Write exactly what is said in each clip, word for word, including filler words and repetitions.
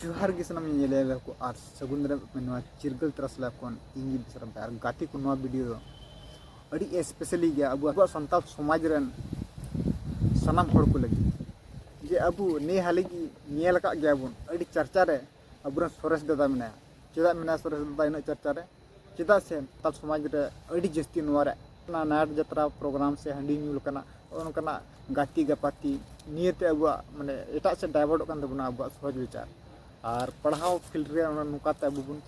ᱡᱚᱦᱟᱨ ᱜᱮ ᱥᱟᱱᱟᱢ ᱧᱮᱧᱮᱞᱤᱭᱟᱹ ᱠᱚ ᱟᱨ ᱥᱟᱹᱜᱩᱱ ᱫᱟᱨᱟᱢ ᱱᱚᱣᱟ ᱪᱤᱨᱜᱟᱹᱞ ᱛᱟᱨᱟᱥ ᱞᱟᱭᱤᱵᱷ ᱠᱷᱚᱱ ᱤᱧ ᱜᱮ ᱵᱤᱥᱨᱟᱢ ᱟᱨ ᱜᱟᱛᱮ ᱠᱚ᱾ ᱱᱚᱣᱟ ᱵᱷᱤᱰᱤᱭᱳ ᱫᱚ ᱟᱹᱰᱤ ᱥᱯᱮᱥᱟᱞᱤ ᱜᱮᱭᱟ ᱟᱵᱚ, ᱟᱵᱚᱣᱟᱜ ᱥᱟᱱᱛᱟᱲ ᱥᱚᱢᱟᱡᱽ ᱨᱮᱱ ᱥᱟᱱᱟᱢ ᱦᱚᱲ ᱠᱚ ᱞᱟᱹᱜᱤᱫ᱾ ᱡᱮ ᱟᱵᱚ ᱱᱮ ᱦᱟᱹᱞᱤ ᱜᱮ ᱧᱮᱞ ᱟᱠᱟᱫ ᱜᱮᱭᱟ ᱵᱚᱱ ᱟᱹᱰᱤ ᱪᱟᱨᱪᱟ ᱨᱮ ᱟᱵᱚᱨᱮᱱ ᱥᱚᱨᱮᱥ ᱫᱟᱫᱟ ᱢᱮᱱᱟᱭᱟ᱾ ᱪᱮᱫᱟᱜ ᱢᱮᱱᱟᱭᱟ ᱥᱚᱨᱮᱥ ᱫᱟᱫᱟ ᱤᱱᱟᱹᱜ ᱪᱟᱨᱪᱟ ᱨᱮ? ᱪᱮᱫᱟᱜ ᱥᱮ ᱥᱟᱱᱛᱟᱲ ᱥᱚᱢᱟᱡᱽ ᱨᱮ ᱟᱹᱰᱤ ᱡᱟᱹᱥᱛᱤ ᱱᱚᱣᱟ ᱨᱮ ᱚᱱᱟ ᱱᱟᱭᱤᱴ ᱡᱟᱛᱨᱟ ᱯᱨᱳᱜᱨᱟᱢ ᱥᱮ ᱦᱟᱺᱰᱤ ᱧᱩ ᱞᱮᱠᱟᱱᱟᱜ ᱱᱚᱜᱼᱚ ᱱᱚᱝᱠᱟᱱᱟᱜ ᱜᱟᱛᱮ ᱜᱟᱯᱟᱛᱤ ᱱᱤᱭᱟᱹᱛᱮ ᱟᱵᱚᱣᱟᱜ ᱢᱟᱱᱮ ᱮᱴᱟᱜ ᱥᱮᱫ ᱰᱟᱭᱵᱷᱟᱨᱴᱚᱜ ᱠᱟᱱ ᱛᱟᱵᱚᱱᱟ ᱟᱵᱚᱣᱟᱜ ᱥᱚᱦᱚᱡᱽ ᱵᱤᱪᱟᱨ᱾ ᱟᱨ ᱯᱟᱲᱦᱟᱣ ᱯᱷᱤᱞᱰ ᱨᱮ ᱚᱱᱟ ᱱᱚᱝᱠᱟᱛᱮ ᱟᱵᱚ ᱵᱚᱱ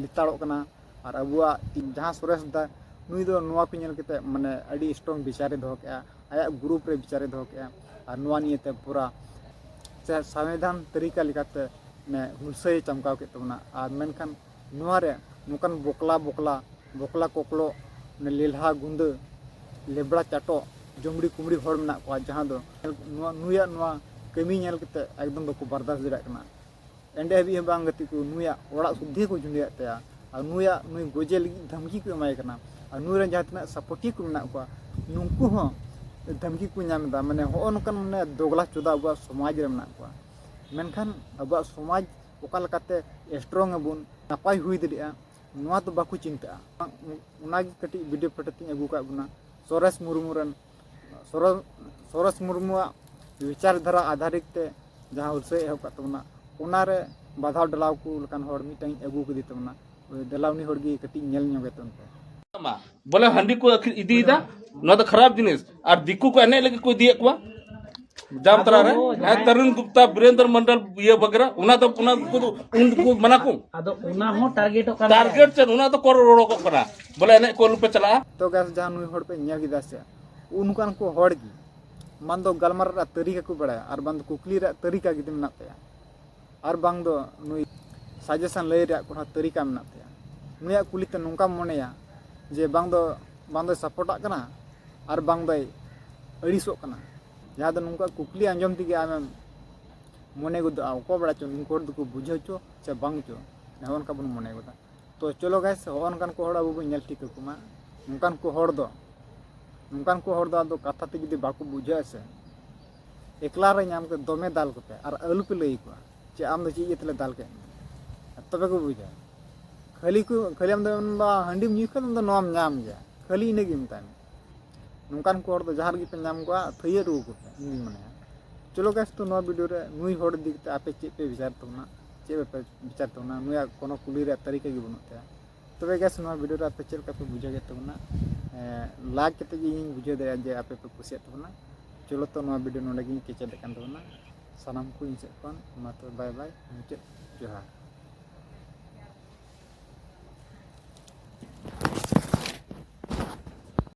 ᱞᱮᱛᱟᱲᱚᱜ ᱠᱟᱱᱟ᱾ ᱟᱨ ᱟᱵᱚᱣᱟᱜ ᱡᱟᱦᱟᱸ ᱥᱚᱨᱮᱥ ᱫᱟ ᱱᱩᱭ ᱫᱚ ᱱᱚᱣᱟ ᱠᱚ ᱧᱮᱞ ᱠᱟᱛᱮ ᱢᱟᱱᱮ ᱟᱹᱰᱤ ᱥᱴᱨᱚᱝ ᱵᱤᱪᱟᱨᱮ ᱫᱚᱦᱚ ᱠᱮᱜᱼᱟ, ᱟᱭᱟᱜ ᱜᱨᱩᱯ ᱨᱮ ᱵᱤᱪᱟᱨᱮ ᱫᱚᱦᱚ ᱠᱮᱜᱼᱟ᱾ ᱟᱨ ᱱᱚᱣᱟ ᱱᱤᱭᱮᱛᱮ ᱯᱩᱨᱟ ᱥᱮ ᱥᱚᱝᱵᱤᱫᱷᱟᱱ ᱛᱟᱹᱨᱤᱠᱟ ᱞᱮᱠᱟᱛᱮ ᱢᱟᱱᱮ ᱦᱩᱞᱥᱟᱹᱭ ᱪᱟᱢᱠᱟᱣ ᱠᱮᱫ ᱛᱟᱵᱚᱱᱟ᱾ ᱟᱨ ᱢᱮᱱᱠᱷᱟᱱ ᱱᱚᱣᱟ ᱨᱮ ᱱᱚᱝᱠᱟᱱ ᱵᱚᱠᱞᱟ ᱵᱚᱠᱞᱟ ᱵᱚᱠᱞᱟ ᱠᱚᱠᱞᱚ, ᱢᱟᱱᱮ ᱞᱮᱞᱦᱟ ᱜᱩᱸᱰᱟᱹ, ᱞᱮᱵᱲᱟ ᱪᱟᱴᱚᱜ, ᱡᱚᱢᱲᱤ ᱠᱩᱢᱲᱤ ᱦᱚᱲ ᱢᱮᱱᱟᱜ ᱠᱚᱣᱟ, ᱡᱟᱦᱟᱸ ᱫᱚ ᱱᱚᱣᱟ ᱱᱩᱭᱟᱜ ᱱᱚᱣᱟ ᱠᱟᱹᱢᱤ ᱧᱮᱞ ᱠᱟᱛᱮ ᱮᱠᱫᱚᱢ ᱵᱟᱠᱚ ᱵᱟᱨᱫᱟᱥ ᱫᱟᱲᱮᱭᱟᱜ ᱠᱟᱱᱟ᱾ ᱮᱸᱰᱮ ᱦᱟᱹᱵᱤᱡ ᱦᱚᱸ ᱵᱟᱝ ᱜᱟᱛᱮ ᱠᱚ, ᱱᱩᱭᱟᱜ ᱚᱲᱟᱜ ᱥᱩᱫᱽᱫᱷᱤ ᱠᱚ ᱡᱷᱩᱸᱰᱤᱭᱟᱜ ᱛᱟᱭᱟ᱾ ᱟᱨ ᱱᱩᱭᱟᱜ ᱱᱩᱭ ᱜᱚᱡᱮ ᱞᱟᱹᱜᱤᱫ ᱫᱷᱟᱢᱠᱤ ᱠᱚ ᱮᱢᱟᱭ ᱠᱟᱱᱟ᱾ ᱟᱨ ᱱᱩᱭ ᱨᱮᱱ ᱡᱟᱦᱟᱸ ᱛᱤᱱᱟᱹᱜ ᱥᱟᱯᱚᱴᱤᱭᱟᱹ ᱠᱚ ᱢᱮᱱᱟᱜ ᱠᱚᱣᱟ, ᱱᱩᱠᱩ ᱦᱚᱸ ᱫᱷᱟᱢᱠᱤ ᱠᱚ ᱧᱟᱢ ᱮᱫᱟ᱾ ᱢᱟᱱᱮ ᱦᱚᱸᱜᱼᱚ ᱱᱚᱝᱠᱟᱱ ᱢᱟᱱᱮ ᱫᱚᱜᱽᱞᱟ ᱪᱚᱫᱟ ᱟᱵᱚᱣᱟᱜ ᱥᱚᱢᱟᱡᱽ ᱨᱮ ᱢᱮᱱᱟᱜ ᱠᱚᱣᱟ᱾ ᱢᱮᱱᱠᱷᱟᱱ ᱟᱵᱚᱣᱟᱜ ᱥᱚᱢᱟᱡᱽ ᱚᱠᱟ ᱞᱮᱠᱟᱛᱮ ᱥᱴᱨᱚᱝ ᱟᱵᱚᱱ, ᱱᱟᱯᱟᱭ ᱦᱩᱭ ᱫᱟᱲᱮᱭᱟᱜᱼᱟ, ᱱᱚᱣᱟ ᱫᱚ ᱵᱟᱠᱚ ᱪᱤᱱᱛᱟᱹᱜᱼᱟ᱾ ᱚᱱᱟᱜᱮ ᱠᱟᱹᱴᱤᱡ ᱵᱷᱤᱰᱤᱭᱳ ᱯᱷᱳᱴᱳ ᱛᱤᱧ ᱟᱹᱜᱩ ᱟᱠᱟᱫ ᱵᱚᱱᱟ᱾ ᱥᱚᱨᱮᱥ ᱢᱩᱨᱢᱩ ᱨᱮᱱ, ᱥᱚᱨᱚ-, ᱥᱚᱨᱮᱥ ᱢᱩᱨᱢᱩᱣᱟᱜ ᱵᱤᱪᱟᱨ ᱫᱷᱟᱨᱟ ᱟᱫᱷᱟᱨᱤᱠ ᱛᱮ ᱡᱟᱦᱟᱸ ᱦᱩᱞᱥᱟᱹᱭ ᱮᱦᱚᱵ ᱟᱠᱟᱫ ᱛᱟᱵᱚᱱᱟ, ᱚᱱᱟᱨᱮ ᱵᱟᱫᱷᱟᱣ ᱰᱟᱞᱟᱣ ᱠᱚ ᱞᱮᱠᱟᱱ ᱦᱚᱲ ᱢᱤᱫᱴᱟᱝ ᱤᱧ ᱟᱹᱜᱩ ᱠᱟᱫᱮ ᱛᱟᱵᱚᱱᱟ᱾ ᱫᱮᱞᱟ ᱩᱱᱤ ᱦᱚᱲ ᱜᱮ ᱠᱟᱹᱴᱤᱡ ᱧᱮᱞ ᱧᱚᱜᱮ ᱛᱟᱵᱚᱱ ᱯᱮ᱾ ᱵᱚᱞᱮ ᱦᱟᱺᱰᱤ ᱠᱚ ᱟᱹᱠᱷᱨᱤᱧ ᱤᱫᱤᱭᱮᱫᱟ, ᱱᱚᱣᱟ ᱫᱚ ᱠᱷᱟᱨᱟᱯ ᱡᱤᱱᱤᱥ᱾ ᱟᱨ ᱫᱤᱠᱩ ᱠᱚ ᱮᱱᱮᱡ ᱞᱟᱹᱜᱤᱫ ᱠᱚ ᱤᱫᱤᱭᱮᱫ ᱠᱚᱣᱟ ᱡᱟᱢᱛᱟᱲᱟ ᱨᱮ᱾ ᱟᱫᱚ ᱦᱮᱸ, ᱛᱟᱨᱩᱱ ᱜᱩᱯᱛᱟ, ᱵᱤᱨᱮᱱᱫᱨ ᱢᱚᱱᱰᱚᱞ, ᱤᱭᱟᱹ ᱵᱟᱜᱮᱨᱟ, ᱚᱱᱟ ᱫᱚ, ᱚᱱᱟ ᱠᱚ ᱩᱱᱠᱩ ᱢᱟᱱᱟ ᱠᱚ᱾ ᱟᱫᱚ ᱚᱱᱟ ᱦᱚᱸ ᱴᱟᱨᱜᱮᱴᱚᱜ ᱠᱟᱱ ᱴᱟᱨᱜᱮᱴ ᱜᱮᱭᱟ᱾ ᱪᱮᱫ, ᱚᱱᱟ ᱫᱚ ᱠᱚ ᱨᱚᱲᱚᱜᱚᱜ ᱠᱟᱱᱟ, ᱵᱚᱞᱮ ᱮᱱᱮᱡ ᱠᱚ ᱟᱞᱚ ᱯᱮ ᱪᱟᱞᱟᱜᱼᱟ᱾ ᱛᱚ ᱜᱟᱭᱥ, ᱡᱟᱦᱟᱸ ᱱᱩᱭ ᱦᱚᱲ ᱯᱮ ᱧᱮᱞ ᱠᱮᱫᱟ ᱥᱮ, ᱚᱱᱠᱟᱱ ᱠᱚ ᱦᱚᱲ ᱜᱮ ᱵᱟᱝ ᱫᱚ ᱜᱟᱞᱢᱟᱨᱟᱣ ᱨᱮᱭᱟᱜ ᱛᱟᱹᱨᱤᱠᱟ ᱠᱚ ᱵᱟᱲᱟᱭᱟ, ᱟᱨ ᱵᱟᱝ ᱫᱚ ᱠᱩᱠᱞᱤ ᱨᱮᱭᱟᱜ ᱛᱟᱹᱨᱤᱠᱟ ᱡᱩᱫᱤ ᱢᱮᱱᱟᱜ ᱛᱟᱭᱟ, ᱟᱨ ᱵᱟᱝ ᱫᱚ ᱱᱩᱭ ᱥᱟᱡᱮᱥᱚᱱ ᱞᱟᱹᱭ ᱨᱮᱭᱟᱜ ᱠᱳᱱᱳ ᱛᱟᱹᱨᱤᱠᱟ ᱢᱮᱱᱟᱜ ᱛᱟᱭᱟ᱾ ᱱᱩᱭᱟᱜ ᱠᱩᱞᱤ ᱛᱮ ᱱᱚᱝᱠᱟᱢ ᱢᱚᱱᱮᱭᱟ ᱡᱮ ᱵᱟᱝ ᱫᱚ, ᱵᱟᱝ ᱫᱚᱭ ᱥᱟᱯᱳᱨᱴᱟᱜ ᱠᱟᱱᱟ, ᱟᱨ ᱵᱟᱝ ᱫᱚᱭ ᱟᱹᱲᱤᱥᱚᱜ ᱠᱟᱱᱟ᱾ ᱡᱟᱦᱟᱸ ᱫᱚ ᱱᱩᱠᱩᱣᱟᱜ ᱠᱩᱠᱞᱤ ᱟᱸᱡᱚᱢ ᱛᱮᱜᱮ ᱟᱢᱮᱢ ᱢᱚᱱᱮ ᱜᱚᱫᱚᱜᱼᱟ, ᱚᱠᱚᱭ ᱵᱟᱲᱟᱭ ᱪᱚ ᱱᱩᱠᱩ ᱦᱚᱲ ᱫᱚᱠᱚ ᱵᱩᱡᱷᱟᱹᱣ ᱪᱚ ᱥᱮ ᱵᱟᱝ ᱪᱚ, ᱱᱚᱜᱼᱚ ᱱᱚᱝᱠᱟ ᱵᱚᱱ ᱢᱚᱱᱮ ᱜᱚᱫᱟ᱾ ᱛᱚ ᱪᱚᱞᱚ ᱜᱟᱭᱥ, ᱦᱚᱸᱜᱼᱚ ᱱᱚᱝᱠᱟᱱ ᱠᱚ ᱦᱚᱲ ᱟᱵᱚ ᱵᱚᱱ ᱧᱮᱞ ᱴᱷᱤᱠ ᱠᱟᱠᱚ ᱢᱟ᱾ ᱱᱚᱝᱠᱟᱱ ᱠᱚ ᱦᱚᱲ ᱫᱚ, ᱱᱚᱝᱠᱟᱱ ᱠᱚ ᱦᱚᱲ ᱫᱚ ᱟᱫᱚ ᱠᱟᱛᱷᱟ ᱛᱮ ᱡᱩᱫᱤ ᱵᱟᱠᱚ ᱵᱩᱡᱷᱟᱹᱜᱼᱟ ᱥᱮ, ᱮᱠᱞᱟ ᱨᱮ ᱧᱟᱢ ᱠᱟᱛᱮ ᱫᱚᱢᱮ ᱫᱟᱞ ᱠᱚᱯᱮ ᱟᱨ ᱟᱞᱚᱯᱮ ᱞᱟᱹᱭ ᱟᱠᱚᱣᱟ᱾ ᱪᱮ ᱟᱢ ᱫᱚ ᱪᱮᱫ ᱤᱭᱟᱹ ᱛᱮᱞᱮ ᱫᱟᱞ ᱠᱮᱫ ᱢᱮᱭᱟ? ᱛᱚᱵᱮ ᱠᱚ ᱵᱩᱡᱟ᱾ ᱠᱷᱟᱹᱞᱤ ᱠᱚ ᱠᱷᱟᱹᱞᱤ ᱟᱢ ᱫᱚ ᱢᱮᱱᱫᱟ ᱦᱟᱺᱰᱤᱢ ᱧᱩᱭ ᱠᱷᱟᱱ ᱫᱚ ᱱᱚᱣᱟᱢ ᱧᱟᱢ ᱜᱮᱭᱟ, ᱠᱷᱟᱹᱞᱤ ᱤᱱᱟᱹ ᱜᱮ ᱢᱮᱛᱟᱭ ᱢᱮ᱾ ᱱᱚᱝᱠᱟᱱ ᱠᱚ ᱦᱚᱲ ᱫᱚ ᱡᱟᱦᱟᱸ ᱨᱮᱜᱮ ᱯᱮ ᱧᱟᱢ ᱠᱚᱣᱟ, ᱛᱷᱟᱹᱭᱟᱹ ᱨᱩᱣᱟᱹ ᱠᱚᱯᱮ, ᱤᱧ ᱫᱩᱧ ᱢᱚᱱᱮᱭᱟ᱾ ᱪᱚᱞᱚ ᱜᱟᱭᱥ, ᱛᱚ ᱱᱚᱣᱟ ᱵᱷᱤᱰᱤᱭᱳ ᱨᱮ ᱱᱩᱭ ᱦᱚᱲ ᱤᱫᱤ ᱠᱟᱛᱮ ᱟᱯᱮ ᱪᱮᱫ ᱯᱮ ᱵᱤᱪᱟᱨ ᱛᱟᱵᱚᱱᱟ, ᱪᱮᱫ ᱵᱟᱯᱮ ᱵᱤᱪᱟᱨ ᱛᱟᱵᱚᱱᱟ? ᱱᱩᱭᱟᱜ ᱠᱳᱱᱳ ᱠᱩᱞᱤ ᱨᱮᱭᱟᱜ ᱛᱟᱹᱨᱤᱠᱟ ᱜᱮ ᱵᱟᱹᱱᱩᱜ ᱛᱟᱭᱟ᱾ ᱛᱚᱵᱮ ᱜᱟᱭᱥ, ᱱᱚᱣᱟ ᱵᱷᱤᱰᱤᱭᱳ ᱨᱮ ᱟᱯᱮ ᱪᱮᱫ ᱞᱮᱠᱟ ᱯᱮ ᱵᱩᱡᱷᱟᱹᱣ ᱠᱮᱫ ᱛᱟᱵᱚᱱᱟ? ᱞᱟᱭᱤᱠ ᱠᱟᱛᱮ ᱜᱮ ᱤᱧ ᱵᱩᱡᱷᱟᱹᱣ ᱫᱟᱲᱮᱭᱟᱜᱼᱟ ᱡᱮ ᱟᱯᱮ ᱯᱮ ᱠᱩᱥᱤᱭᱟᱜ ᱛᱟᱵᱚᱱᱟ᱾ ᱪᱚᱞᱚ, ᱛᱚ ᱱᱚᱣᱟ ᱵᱷᱤᱰᱤᱭᱳ ᱱᱚᱰᱮ ᱜᱤᱧ ᱠᱮᱪᱮᱫᱮᱫ ᱠᱟᱱ ᱛᱟᱵᱚᱱᱟ᱾ ᱥᱟᱱᱟᱢ ᱠᱚ ᱤᱧ ᱥᱮᱫ ᱠᱷᱚᱱ ᱢᱟ ᱛᱚᱵᱮ ᱵᱟᱭ ᱵᱟᱭ, ᱢᱩᱪᱟᱹᱫ ᱡᱚᱦᱟᱨ᱾